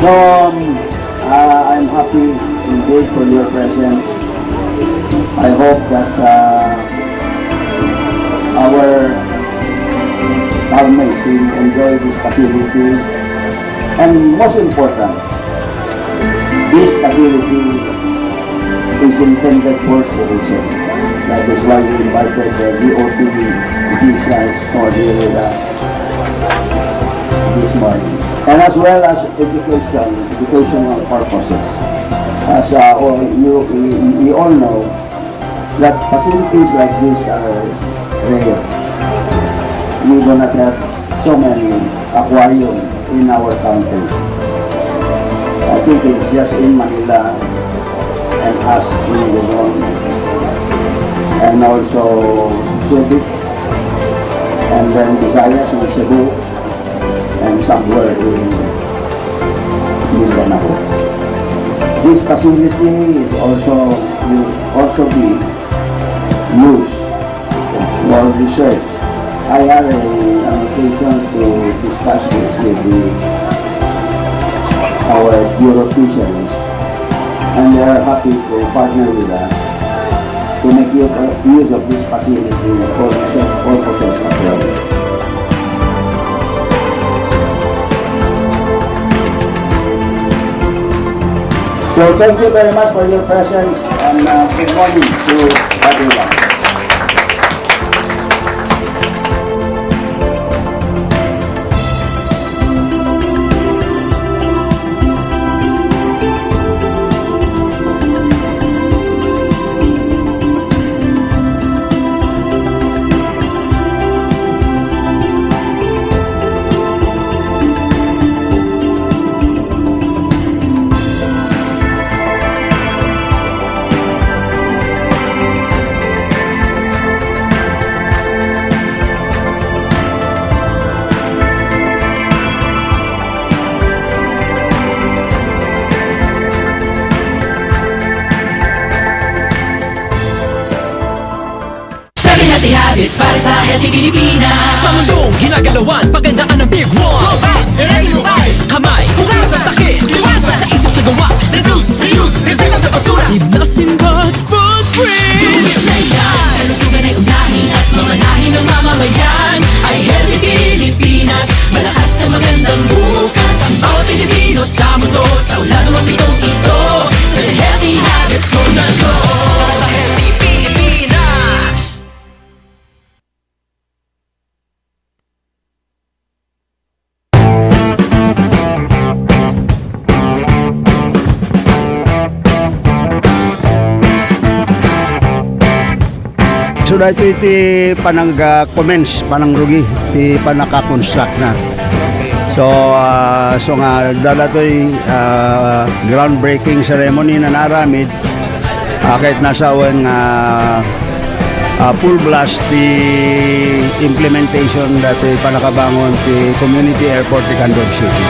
So, um, uh, I'm happy indeed for your presence. I hope that, uh, our housemates will enjoy this facility. And most important, this facility is intended for tourism. That is why we invited the D O T officials for the, uh, this morning. And as well as education, educational purposes. As, uh, all you, we, we all know, that facilities like this are rare. We do not have so many aquarium in our country. I think it's just in Manila and us in Luzon, and also Subic, and then Visayas in Cebu, and somewhere in Mindanao. This facility is also, will also be used for research. I had a, an occasion to discuss this with the, our Bureau of Fisheries, and they are happy to partner with us to make u-, use of this facility for research purposes as well. So thank you very much for your presence, and, uh, good morning to everyone. It's para sa healthy Pilipinas. Sa mundong ginagalawan, pagandaan ang Big One. Go back, ready mo ba? Kamay, hugasan sakit. Iwasan sa isip sa gawa. Reduce, reuse, recycle the basura. Leave nothing but footprint. Do it na yan. Kalusugan ay unahin at mamanahin ng mamamayan. Ay healthy Pilipinas. Malakas sa magandang bukas. Ang bawat Pilipino sa mundo. Sa ulado at pitong ito. Sa healthy habits ko na to. Para sa healthy Pilipinas. So, daytoy ti panag-, ah, commence, panangrugi, ti panaka-construct na. So, ah, so nga, daytoy, ah, groundbreaking ceremony nga naaramid, ah, ket nasawen nga, ah, full blast ti implementation daytoy panakabangon ti community airport ti Candon City.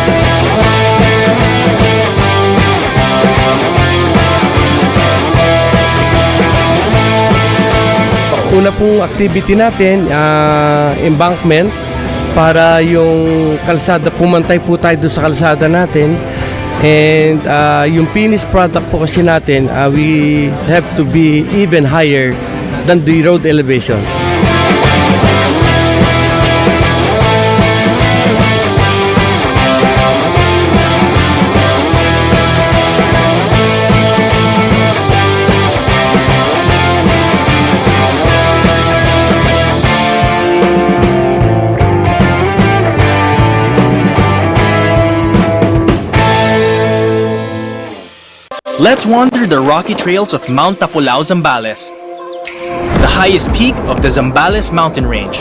Una pong activity natin, ah, embankment para yung kalsada, pumantay po tayo doon sa kalsada natin. And, ah, yung finished product po kasi natin, ah, we have to be even higher than the road elevation. Let's wander the rocky trails of Mount Tapulao, Zambales, the highest peak of the Zambales mountain range.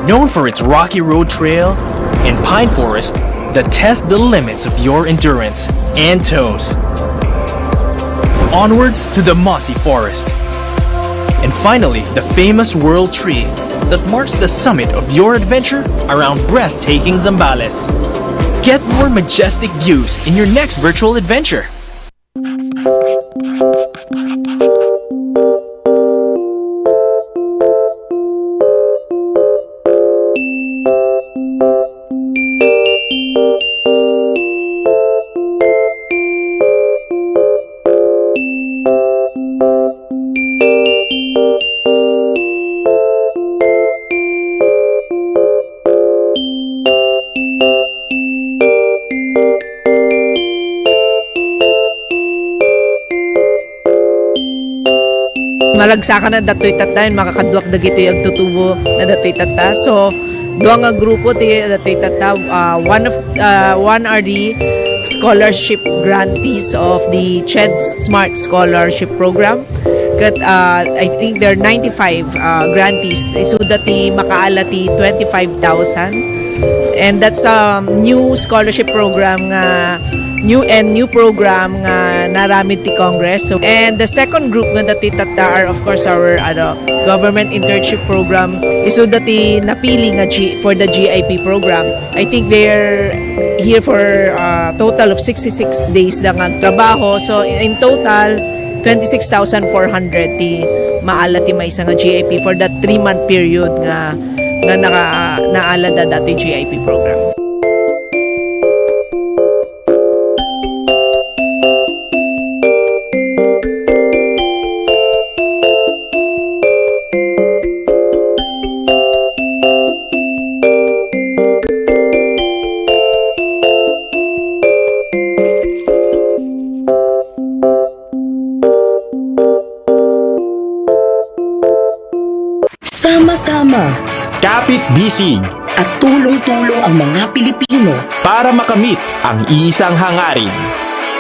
Known for its rocky road trail and pine forest that test the limits of your endurance and toes. Onwards to the mossy forest. And finally, the famous World Tree that marks the summit of your adventure around breathtaking Zambales. Get more majestic views in your next virtual adventure. Malagsakan a datoy tatta, makakaduak dagitoy agtutubo na datoy tatta. So, dua nga grupo ti datoy tatta. Ah, one of, ah, one are the scholarship grantees of the CHEDS Smart Scholarship Program. Ket, ah, I think there are ninety-five, ah, grantees. Isuda ti makaala ti twenty-five thousand. And that's a new scholarship program nga, new and new program nga naaramid ti Congress. So, and the second group nga datoy tatta are, of course, our, ano, government internship program. Isuda ti napili nga G-, for the G I P program. I think they're here for, uh, total of sixty-six days da nga trabaho. So, in, in total, twenty-six thousand four hundred ti maala ti maysa nga G I P for that three-month period nga, nga naka-, naala da datoy G I P program. Sama-sama. Kapit-bisig. At tulong-tulong ang mga Pilipino. Para makamit ang isang hangarin.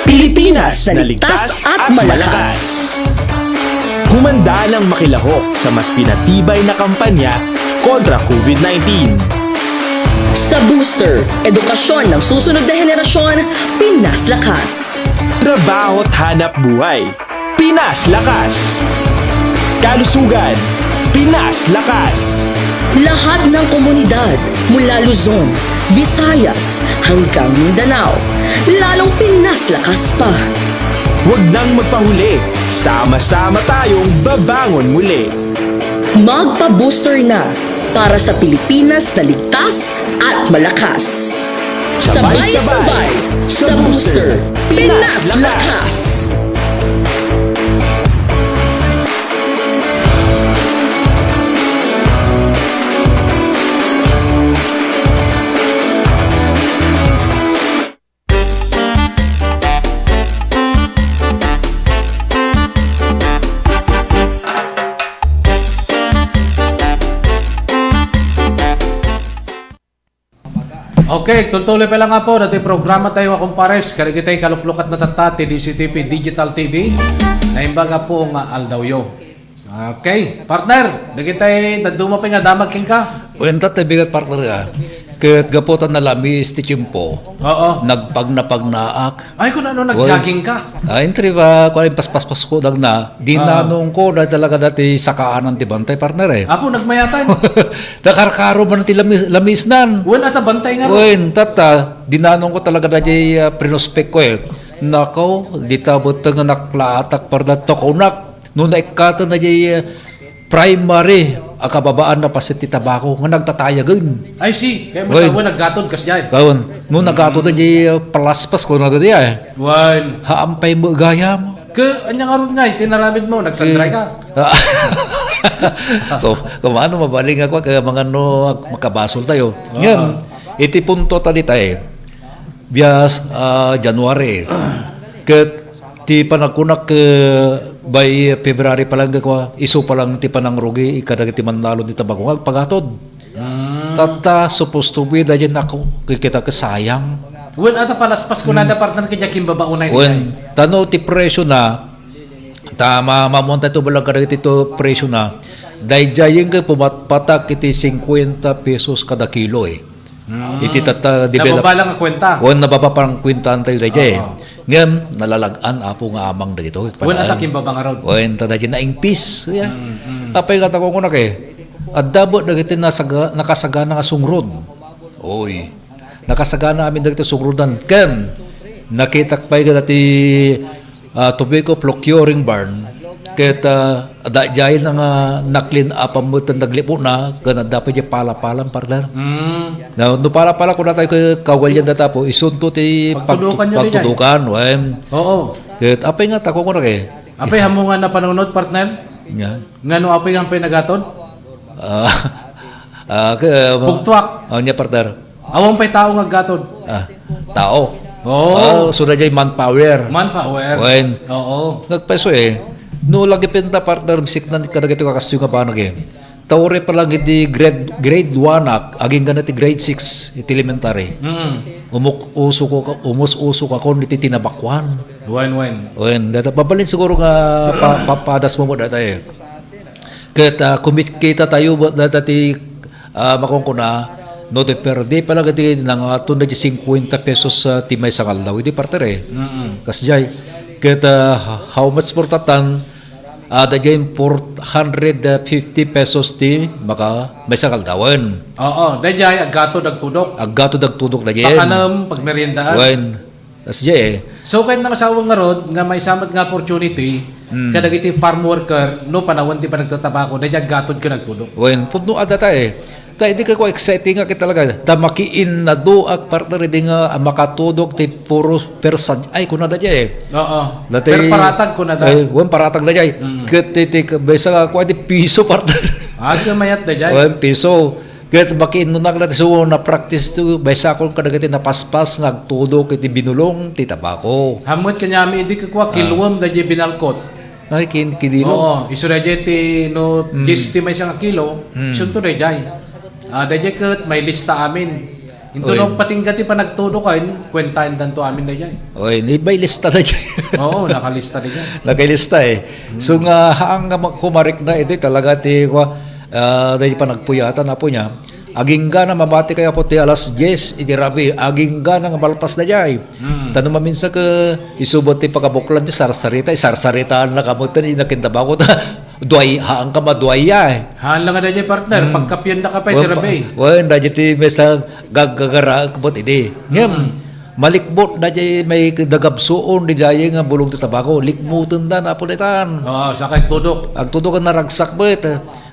Pilipinas na ligtas at malakas. Humanda nang makilahok sa mas pinatibay na kampanya kontra COVID nineteen. Sa booster, edukasyon ng susunod na henerasyon, Pinas Lakas. Trabaho at hanap buhay, Pinas Lakas. Kalusugan, Pinas Lakas. Lahat ng komunidad, mula Luzon, Visayas, hanggang Mindanao, lalong Pinas Lakas pa. Huwag nang magpahuli, sama-sama tayong babangon muli. Magpa-booster na para sa Pilipinas na ligtas at malakas. Sabay-sabay sa booster, Pinas Lakas! Okay, tultuloy pa lang nga po, dati programa tayo, akong pares, kadagitay kaluklukat na tatta, ti D C T V, Digital T V, naimbaga po nga aldawyo. Okay, partner, dagitay dadduma pay nga damag kenka. Wen, tatay bigat, partner, ah. Ket gapu ta nalamis ti tiempo, Oo. nagpagnapagnaak. Ay, kung ano, Wen. nag-jogging ka. Ah, entry ba, kung ano, paspaspas ko, dagna, di Ah. nanong ko, dahil talaga dati sakaanan ti bantay, partner, eh. Apo, nagmayatan. Nakarkaro man ti lamis, lamisnan. Wen, ata bantay nga ro. Wen, tata, di nanong ko talaga dati, ah, prinospek ko, eh. Nakaw, di ta beteng nga naklaatak, partner, tokonak. No naikkaten na jay, eh, primary a kababaan na paset ti tabako nga nagtatayagen. I see. Kaya Wen. masawa naggatod kas jay. Kaon. No naggatod na jay, eh, palaspas ko na dadi ay. Wen. Haan pay mo gayam. Ke, anya nga ron nga, tinaramid mo, nagsandray ka. Ko, kumano mabaling ako, kaya mga no, makabasol tayo. Oo. Ngayon, iti punto ta di tayo. Bias, ah, January. Ket ti panagkunak, eh, by February pa lang, kwa, isu pa lang ti panangrugi kadagiti mannalon ti tabako nga agpagatod. Mm. Tatta, supposed to be, daydi nako, kikita ka sayang. Wen, ata palaspas ko nada, partner, kaya kimbaba unay Wen, nila. Tano ti presyo na, ta, ma-, mamunta ito balang kadagiti to presyo na, daydi yung kay pumatpatak iti cincuenta pesos kada kilo, eh. Mm. Iti tatta, di Nababa pwede lang ang kwenta. O, nababa pa ang kwentahan tayo, daydi. Oo. Ngem, nalalag-an, Apo, nga amang dagito. Wen, ata kimbaba nga rod. Wen, ta daydi naingpis. Yeah. Mm, mm. Apay nga tako kunak, eh. Adda met dagiti nasaga-, nakasagana nga sungrod. Oy. Nakasagana amin dagiti sungrodan. Ken, nakitak pay dati ah, tobacco procuring barn, ket, ah, daydiay na nga na-clean up-an met ti naglipuna, ken adda pay diay palapalan, partner. Mm. No, no palapala, kuna tayo ket kawalian data po, isunto ti pag-, Pagtudukan nyo diay. pagtudukan, wen. Oo. Ket apay nga, tako ko na kay. Apay, hamo nga napanunot, partner? Nga. Nga no apay nga pay nagatod? Ah, ah, ke-, Bugtuak. Ah, niya, partner. Awan pay tao nga aggatod. Ah, tao. Oo. Ah, so, daydiay manpower. Manpower. Wen. Oo. Nagpeso eh. No, lagi penta, partner, bisiknan kadagiti kakastoy nga banag eh. Tao uri pa lang iti grade, grade one ak, agingga na ti grade six, iti elementary. Mm. Umuk-, uso ko ka, umus-uso ka kon iti tinabakuan. Wen, wen. Wen, data, mabalin siguro nga pa-, papadas mo mo data eh. Ket, ah, kumikita tayo, ba, data ti, ah, makunkuna, no, ti per day pa lang iti nangaton na di cincuenta pesos, ah, ti maysa nga aldaw. Idi partner, eh. Mm-mm. Kasdiay. Ket, ah, how much for tatan? Ah, daydiay four hundred fifty pesos ti maka maysa nga aldawen. Oo, daydiay aggatod agtudok. Aggatod agtudok daydiay. Pakanem, pagmeriendaan. Wen. Kasdiay, eh. So, kayat na masawa ngarud, nga maysa met nga opportunity, Mm. kadagiti farm worker, no, panawen ti panagtatabako, daydiay aggatod ken agtudok. Wen, pudno adda ta, eh. Ta, idi ka ko exciting nga kita talaga. Ta makiinnaduak, partner, idi nga, ah, makatudok ti puro per sad-, ay, kuna daydiay, eh. Oo. Dati, Per paratag, kuna da. Eh, wen, paratag daydiay. Mm. Ket ti, ti, maysa nga, kua, di piso, partner. Ah, ket mayat daydiay. Wen, piso. Ket makiinnunak dati, so, na-practice to, maysa kon kadagiti napaspas nga agtudok iti binulong ti tabako. Hammet kaniami idi kua, Ah. kiluem daydiay binalkot. Ay, kin-, kinilo. Oo, isu daydiay ti no, Mm. diyes ti maysa nga kilo, Mm. isunto daydiay. Ah, daydiay ket mailista amin. Into Oy. no, patingga ti panagtudokan, kuentaendanto amin daydiay. Oy, ni mailista daydiay. Oo, nakalista daydiay. Nakalista, eh. Mm. So nga, haan nga ma-, kumarek na, iti talaga ti, kua, ah, daydiay panagpuyatan, apo niya. Agingga na mamati kay apo ti alas diyes, iti rabii, agingga na nga malpas daydiay. Mm. Ta no maminsan ket isubat ti pagabuklan ti sarsarita, isarsaritaan na kamo ti nakintabako ta duay, haan ka maduay ay. Haan lang nga daydiay, partner, Hmm. pagkapian da ka pay Wen, ti pa-, rabii. wen, daydiay ti maysa gaggagara, ket idi. Ngem, Hmm. malikbot daydiay may dagabsuon, daydiay nga bulong ti tabako, likmuten da, napulitan. Oo, sakay tudok. Agtudok nga naragsak met.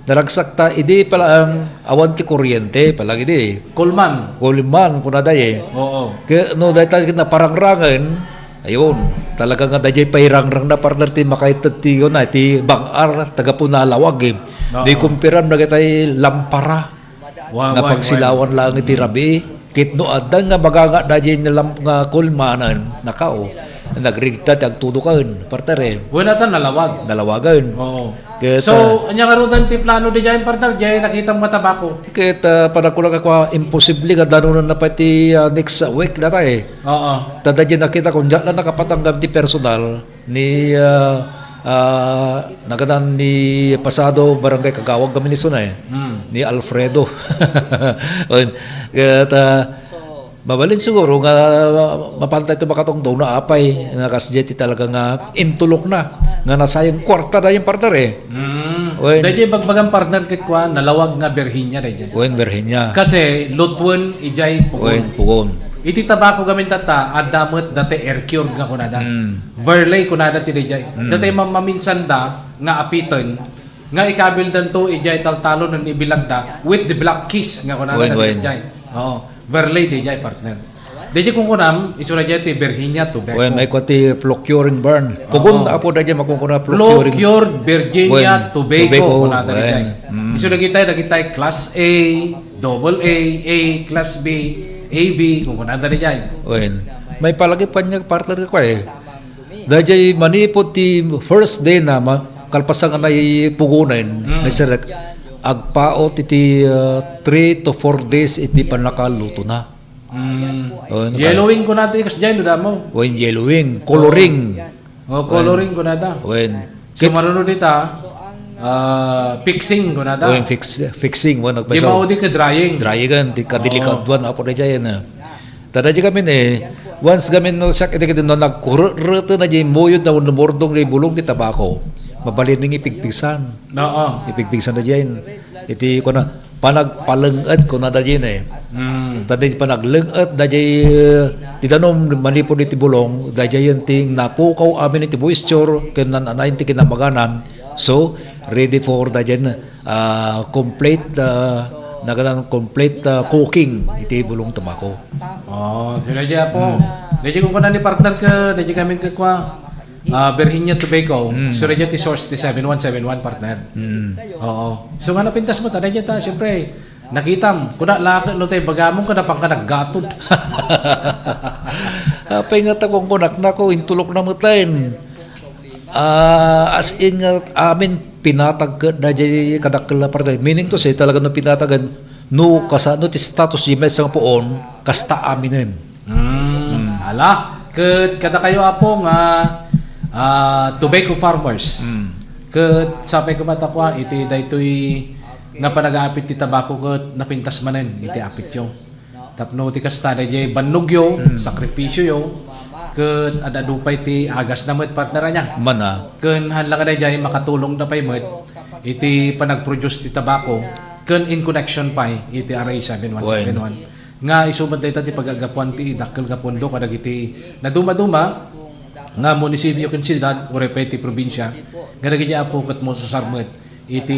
Naragsak ta idi pala ang awan ti kuryente, pala idi. Kulman. Kulman, kuna daye. Oo. Ke, no, dahil talaga naparangrangan, ayun, talaga nga dayjay pairangrang na, partner, ti makaited ti, yun na, ti bang-ar, taga punalawag, eh. Oo. Di kumpiran, dagitay lampara. Wa-, nga wa-, pagsilawan wa-, lang iti rabii. Ket no addan nga maganga dayjay nga lam-, nga kulmanan, nakaw, nagrigta ti agtudokan, partner, eh. Wala ta nalawag. Nalawagan. Oo. Ket, so, ah, ania ngaruden ti plano dayjay, partner? Dayjay nakitam nga tabako. Ket, ah, panakunak a kua, imposible nga danonenna pay ti, ah, next week dayta, eh. Oo. Ta dayjay nakita ko, diak la nakapatanggap ti personal ni, ah, ah, naganan ni pasado barangay kagawad kami ni Sunay, Hmm. ni Alfredo. Ket, ah, mabalin siguro nga mapantay to makatungdaw na apay nga kasdiay ti talaga nga intulok na, nga nasayang kwarta dayen, partner, eh. Mm. Wen. Dayjay bagbagan, partner, ket kua, nalawag nga Virginia dayjay. Wen, Virginia. Kasi lutwen idiay pugon. Wen, pugon. Iti tabako gamin tatta, adda met dati air cured nga kunada. Mm. Verley kunada ti dayjay. Mm. Dati mamaminsanda nga apiten, nga ikabildanto idiay taltalon nga ibilagda with the black kiss nga kunada. Wen, dati wen. Idiay. Oo. Verley dayjay, partner. Dayjay kunkunam, isuna dayjay ti Virginia Tobacco. Wen, may kua ti Floccurin Burn. Pugon, Oo. apo dayjay makunkuna Floccurin. Floccured Virginia Wen, Tobacco, Tobacco, kunada wen. Dayjay. Mm. Isu dagitay, dagitay Class A, Double A, A, Class B, A B, kunkunada dayjay. Wen. May palagi pa niya, partner, ko, eh. Dayjay manipud ti first day na ma-, kalpasan nga naipugonen, Mm. naiserrek, agpaut iti, ah, three to four days iti pannakallutona. Mm. Oh, ano Yellowing pa? Kunata ikas dyan, no, damo? Wen, yellowing, coloring. Oh, coloring Wen. Kunata. Wen. So, Kit- marunod ita, ah, fixing kunata. Wen, fix-, fixing, wen, Di nagpaisaw. Maudi ka drying. Drying, di ka Oo. Delikado, apo na dyan, ah. Tada di kami ni, once kami no siak, iti kiti no nagkurut-rut na di muyod na numurdong di bulong di tabako. Mabalin ning ipigpisan. Oo. Ipigpisan na diyan. Iti kuna, panagpaleng-et kuna da diyan eh. Mm. Tadi panagleng-et da diay, eh, ti danum manipud iti bulong, da diay ti napukaw amin iti moisture, ken nan-anayen ti kinamaganan. So, ready for da diay ah, complete, ah, naganan complete, ah, cooking iti bulong tabako. Oh, sino di apo? Hmm. Dayjay kunkunan ni partner ka, dayjay kami kakua. Ah, Virginia Tobacco. Hmm. Sino di ti source ti seven one seven one, partner? Hmm. Oo. So, nga napintas mo, ta, dayjay ta, siyempre, nakitam, kuna laki, no, tayo, bagamon ka na pang ka naggatod. Apay nga ta kunkunak na ko, intulok na mo tayo. Ah, as in nga amin pinatag ket dayjay kadakkel a parte. Meaning to say, talaga no pinatagan, no kasano ti status di maysa nga puon, kasta aminen. Mm, ala, ket kadakayo, apo, nga, ah, tobacco farmers. Mm. Ket sapay koma ta kua, iti daytoy nga panagaapit ti tabako ket napintas manen iti apityo. Tapno ti kasta, dayjay bannogyo, Mm. sakripisyoyo, ket ad-adu pay ti agasna met, partner, ania? Mana. Ken haan la nga dayjay makatulongda pay met iti panagproduce ti tabako ken in connection pay iti R A seven one seven one. Wen. Nga isu met dayta ti pagagapuan ti idakkel nga pondo kadagiti nadumaduma nga munisipyo ken siudad, uray pay ti probinsia, nga dagiti apo ket masusar met iti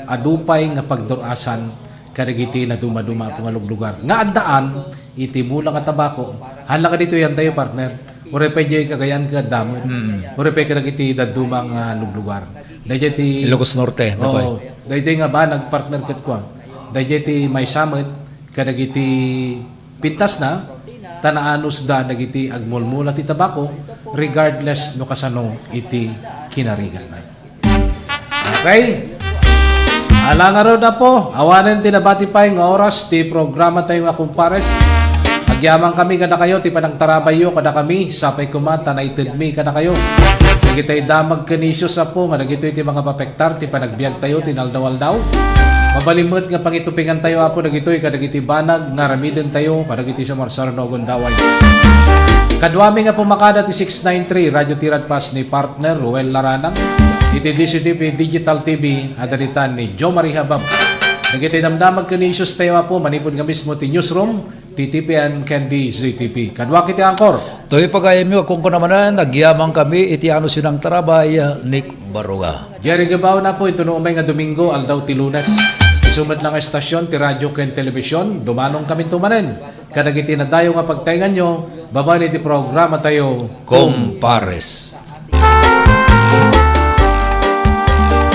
adu pay nga pagdur-asan kadagiti nadumaduma a pangaluglugar nga addaan iti mula nga tabako. Haan la nga ditoy, yan tayo, partner. Uray pay diay Cagayan ket adda met. Mm. Uray pay kadagiti dadduma nga luglugar. Dayjay ti Ilocos Norte, Oo. Dapay. Dayjay nga banag, partner, ket kua. Dayjay ti maysa met kadagiti pintasna, ta naanusda dagiti agmulmula ti tabako, regardless no kasano iti kinarigatna. Okay? Ala ngarud, apo, awanen ti nabati pay nga oras ti programa tayo nga Kumpares. Agyaman kami kadakayo ti panagtarabayyo kadakami, sapay koma ta naitedmi kadakayo. Dagitoy damag ken issues, apo, nga dagitoy ti mangapapektar ti panagbiag tayo ti naldaw-aldaw. Mabalin met nga pangitupingan tayo, apo, dagitoy kadagiti banag nga aramiden tayo kadagiti sumarsarno a gundaway. Kaduami nga pumakada ti six nine three Radio Tiradpas ni partner Ruel Laranang iti D C T V Digital T V, adda ditan ni Jo Marie Habab. Dagiti damdamag ken issues tayo, Apo, manipud nga mismo ti newsroom, T T P N ken D Z T P. Kaduak iti anchor. Toy pagayamyo, agkunkuna manen, agyamankami iti ano sinang tarabay, Nick Baruga. Jerry Gabao na po, ito no umay nga Domingo, aldaw ti Lunes. Isu met lang nga estasyon, ti radyo ken telebisyon, dumanong kami tumanen. Kadagiti nadayo nga pagtaynganyo, babaen iti programa tayo. Compares.